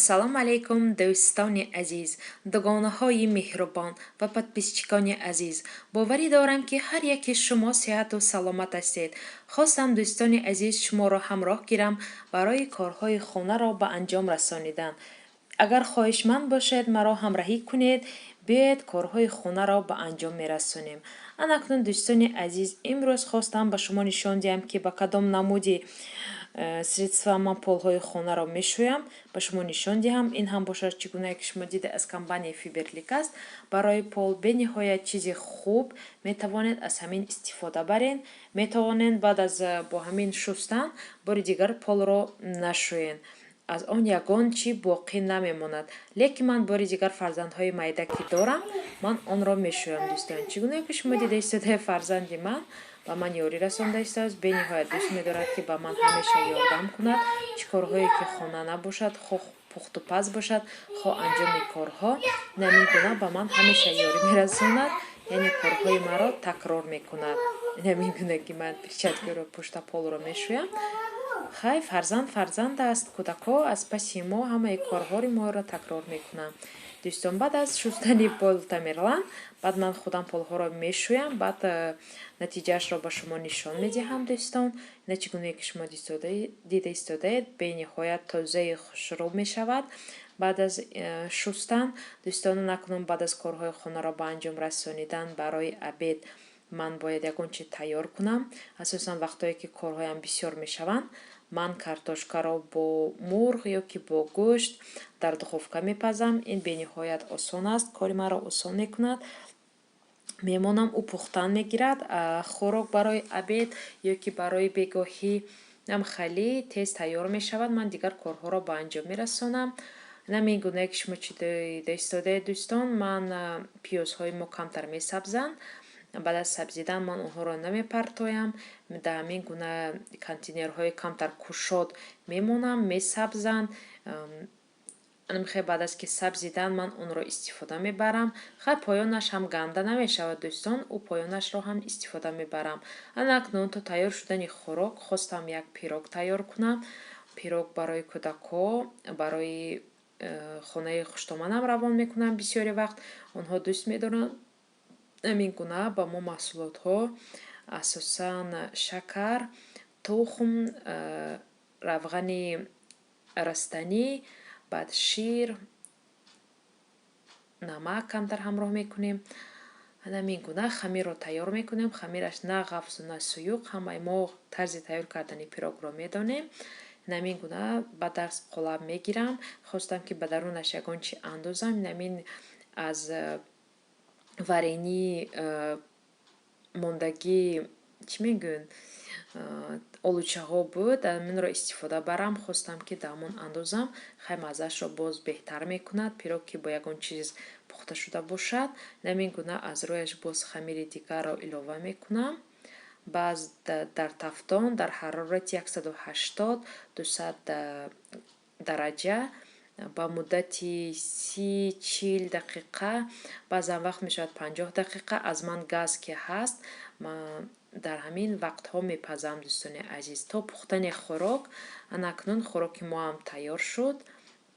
Ассалому алайкум, дӯстони азиз, дугонаҳои меҳрубон ва подписчикони азиз. Боварӣ дорам, ки ҳар яки шумо сиҳату саломат ҳастед. Хостам, дӯстони азиз, шуморо ҳамроҳ гирам барои корҳои хонаро ба анҷом расонидан. Агар хоҳишманд бошед, маро ҳамраҳӣ кунед, биёед корҳои хонаро ба анҷом мерасонем. Анакнун, дӯстони азиз, имрӯз хостам ба шумо нишон диҳам, ки ба кадом намуди средства ман полҳои хонаро мешӯям, ба шумо нишон диҳам. Ин ҳам бошад, чӣ гунае ки шумо дида, аз компанияи Фаберлик аст. Барои пол бениҳоят чизи хуб, метавонед аз ҳамин истифода барен. Метавонед баъд аз бо ҳамин шустан бори дигар полро нашӯен. Аз он ягон чӣ боқӣ намемонад. Лекин ман бори дигар фарзандҳои майда ки дорам, ман онро мешӯям, дӯстон. Чӣ гунае ки шумо дида истодаед, фарзанди ман ба ман ёрӣ расонда истодааст. Бениҳоят дӯст медорад, ки ба ман ҳамеша ёрдам кунад. Чӣ корҳое ки хона набошад, хоҳ пухтупаз бошад, хоҳ анҷоми корҳо, ҳамин гуна ба ман ҳамеша ёрӣ мерасонад, яъне корҳои маро такрор мекунад. Ҳамин гуна ки ман перчаткаро пушта полро мешӯям. Хай, фарзанд фарзанд аст, кӯдакҳо аз паси мо ҳамаи корҳои моро такрор мекунанд. Дӯстон, баъд аз шустани пол Тамерлан, баъд ман худам полҳоро мешӯям, баъд натиҷаашро ба шумо нишон медиҳам, дӯстон. Ина чӣ гунае ки шумо дида истодаед, бениҳоят тозаи хушрӯ мешавад баъд аз шустан. Дӯстон, накунун баъд аз корҳои хонаро ба анҷом расонидан барои обед ман бояд ягон чи тайёр кунам. Асосан вақтое ки корҳоям бисёр мешаванд, ман картошкаро бо мурғ ё ки бо гӯшт дар духовка мепазам. Ин бениҳоят осон аст, кори маро осон мекунад. Мемонам, ӯ пухтан мегирад. Хӯрок барои обед ё ки барои бегоҳӣ ам хеле тез тайёр мешавад. Ман дигар корҳоро ба анҷом мерасонам. Ҳамин гунае ки шумо чӣ дида истодаед, дӯстон, ман пиёзҳои мо камтар месабзанд. Баъд аз сабзидан ман онҳоро намепартоям. Дар ҳамин гуна контейнерҳои камтар кушод мемонам, месабзанд. Хе, баъд аз ки сабзидан ман онро истифода мебарам. Хай, поёнаш ҳам ганда намешавад, дӯстон, ӯ поёнашро ҳам истифода мебарам. Анакнун то тайёр шудани хӯрок хостам як пирог тайёр кунам. Пирог барои кӯдакҳо, барои хонаи хуштоманам равон мекунам. Бисёре вақт онҳо дӯст медоранд. Ҳамин гуна ба мо маҳсулотҳо, асосан шакар, тухм, равғани растанӣ, баъд шир, намак камтар ҳамроҳ мекунем. Ҳамин гуна хамирро тайёр мекунем. Хамираш на ғафзу на суюқ, ҳамаи мо тарзи тайёр кардани пирогро медонем. Ҳамин гуна ба дарс қолаб мегирам. Хостам, ки ба дарунаш ягон чи андозам. Ҳамин аз варени мондагӣ, чӣ мегӯянд, олучаҳо буд, ҳаминро истифода барам. Хостам, ки дар ҳамон андозам. Хай, маззаашро боз беҳтар мекунад пирог, ки бо ягон чиз пухта шуда бошад. Ҳамин гуна аз рӯяш боз хамири дигарро илова мекунам. Баъз дар тафтон дар ҳарорати 180, 200 дараҷа ба муддати 30, 40 дақиқа, баъзан вақт мешавад 50 дақиқа, аз ман газ ки ҳаст, ман дар ҳамин вақтҳо мепазам, дӯстони азиз, то пухтани хӯрок. Анакнун хӯроки мо ҳам тайёр шуд.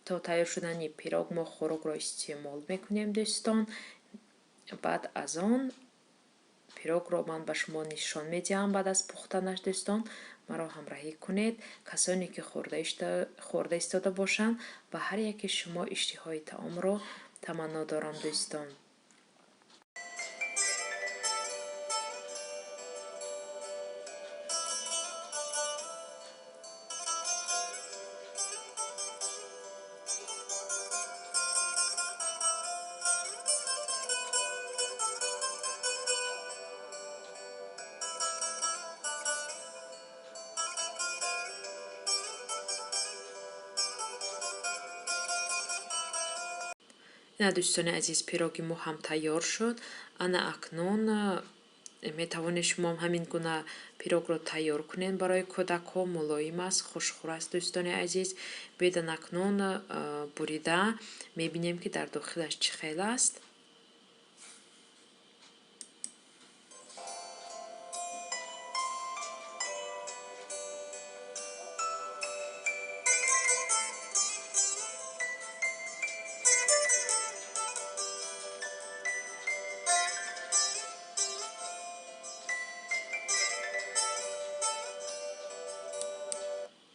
То тайёр шудани пирог мо хӯрокро истеъмол мекунем, дӯстон. Баъд аз он пирогро ман ба шумо нишон медиҳам баъд аз пухтанаш, дӯстон. Маро ҳамраҳӣ кунед. Касоне ки хӯрда истода бошанд, ба ҳар яке шумо иштиҳои таомро таманно дорам, дӯстон. Ина, дӯстони азиз, пироги мо ҳам тайёр шуд. Ана акнун метавонед шумо ҳам ҳамин гуна пирогро тайёр кунед барои кӯдакҳо. Мулоим аст, хушхӯр аст, дӯстони азиз. Биёед акнун бурида мебинем, ки дар дохилаш чӣ хел аст.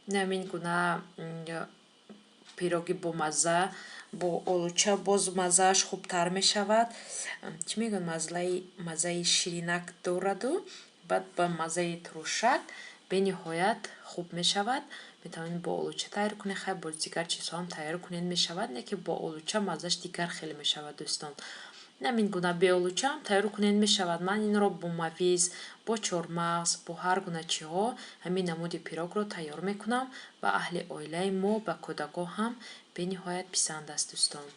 Ин гуна пироги бомазза, бо олуча боз маззааш хубтар мешавад. Чӣ мегӯянд, маззаи ширинак дораду баъд ба маззаи турушак бениҳоят хуб мешавад. Метавонед бо олуча тайёр кунед, хай бо дигар чизҳо ҳам тайёр кунед мешавад, не ки бо олуча маззаш дигар хеле мешавад, дӯстон. Ҳамин гуна беолуча ҳам тайёр кунед мешавад. Ман инро бо мавиз, бо чормағз, бо ҳар гуна чиҳо ҳамин намуди пирогро тайёр мекунам ва аҳли оилаи мо ба кӯдакҳо ҳам бениҳоят писанд аст, дӯстон.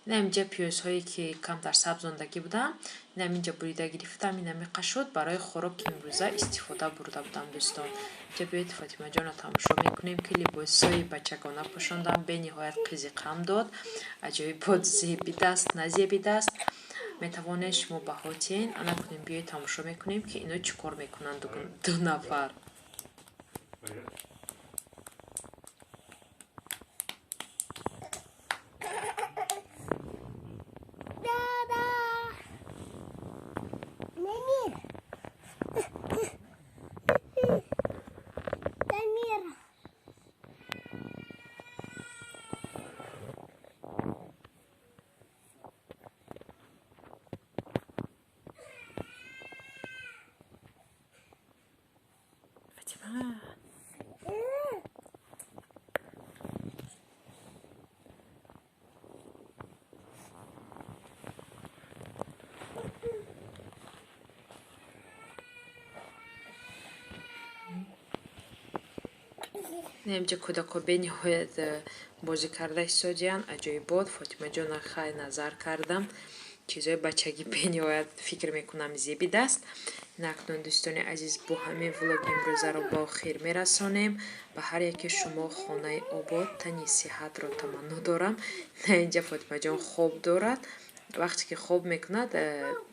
Инаминҷа пиёзҳое ки камтар сабзондагӣ будам, инаминҷа бурида гирифтам, инами қашуд барои хӯроки имрӯза истифода бурда будам, дӯстон. Инҷа биёед Фотимаҷонро тамошо мекунем, ки либосҳои бачагона пӯшондам, бениҳоят қизиқам дод. Аҷоибот зебидааст, назебидааст. Метавонед шумо баҳо тиҳед. Ана кунем, биёед тамошо мекунем, ки ино чӣ кор мекунанд ду нафар. Инҷа кӯдакҳо бениҳоят бозӣ карда истодиянд, аҷоибот. Фотимаҷона хай назар кардам, чизҳои бачагӣ бениҳоят фикр мекунам зебидааст. Акнун дӯстони азиз, бо ҳамин влоги имрӯзаро ба охир мерасонем. Ба ҳар яке шумо хонаи обод, тани сиҳатро таманно дорам. Инҷа Фотимаҷон хоб дорад. Вақте ки хоб мекунад,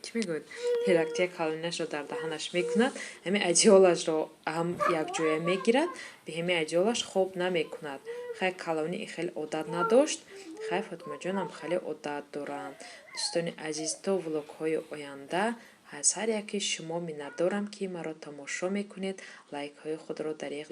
чӣ мегӯяд, ҳелактия калонашро дар даҳанаш мекунад, ҳамин адиёлашро ҳам якҷоя мегирад, бе ҳамин адиёлаш хоб намекунад. Хай калонӣ хеле одат надошт, хай Фотимаҷонам хеле одат доранд. Дӯстони азиз, то влогҳои оянда аз ҳар яке шумо миннатдорам, ки маро тамошо мекунед, лайкҳои худро дареғ.